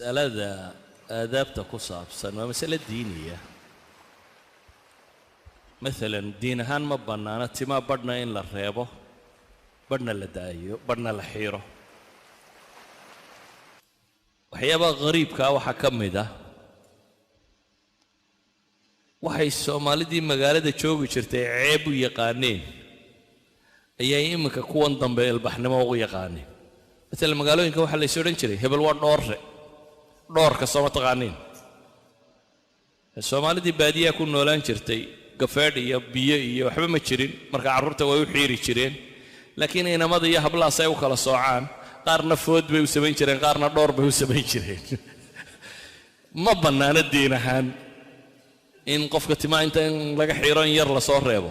Masalada aadaabta ku saabsan waa masale diiniya. Maalan diin ahaan ma bannaana timaa badhna in la reebo, badhna la daayo, badhna la xiiro. Waxyaabaha ghariibkaa waxaa ka mid ah waxay Soomaalidii magaalada joogi jirtay ceeb u yaqaaneen ayay iminka kuwan dambe ilbaxnimo ugu yaqaaneen. Maalan magaalooyinka waxaa la is odhan jiray hebel waa dhoorre, dhoorka sooma taqaaniin. Soomaalidii baadiyaha ku noolaan jirtay gafeedh iyo biyo iyo waxba ma jirin, marka carruurta way u xiiri jireen, laakiin inamada iyo hablahaas ay u kala soocaan, qaarna food bay u samayn jireen, qaarna dhoor bay u samayn jireen. Ma bannaano diin ahaan in qofka timaa inta in laga xiiro in yar lasoo reebo.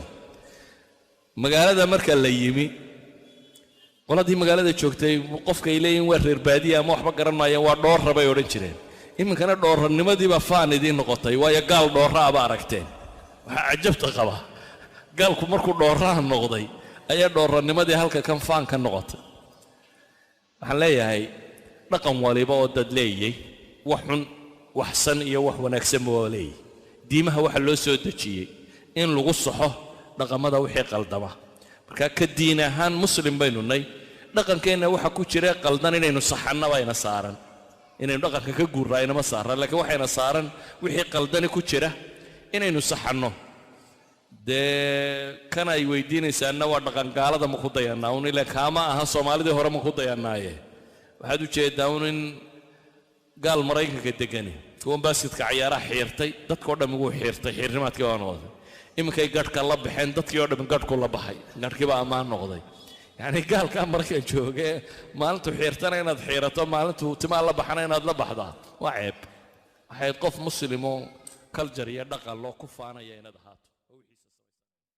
Magaalada marka la yimi, qoladii magaalada joogtay qofkay leeyihin waa reer baadiya ama waxba garan maayeen, waa dhoorra bay odhan jireen. Iminkana dhoorranimadiibaa faan idiin noqotay, waayo gaal dhoorra aba aragteen. Waxaa cajabta qaba gaalku markuu dhoorraha noqday ayaa dhoorranimadii halka kan faan ka noqotay. Waxaan leeyahay dhaqan waliba oo dad leeyay wax xun, wax san iyo wax wanaagsanba waa leeyay. Diimaha waxa loo soo dejiyey in lagu saxo dhaqamada wixii qaldama. Marka ka diin ahaan muslim baynu nay, dhaqankeenna waxa ku jira qaldan inaynu saxanna bayna saaran, inaynu dhaqanka ka guurraa inama saaran, laakiin waxayna saaran wixii qaldani ku jira inaynu saxanno. Dee kan ay weydiinaysaanna waa dhaqan gaalada ma ku dayannaa un, ilaa kaama aha Soomaalidii hore ma ku dayannaaye. Waxaad u jeedaa un in gaal Maraykanka degani kuwan baaskitka cayaaraha xiirtay, dadkao dhammi wuu xiirtay, xiirnimaadkii baa noqday. Iminkay gadhka la baxeen, dadkii oo dhammi gadhku la baxay, gadhkii baa ammaan noqday. Yacni gaalkaa Maraykan joogee maalintuu xiirtana inaad xiirato, maalintuu timaa la baxana inaad la baxdaa waa ceeb. Waxayd qof muslimoo culture iyo dhaqan loo ku faanaya inaad ahaato.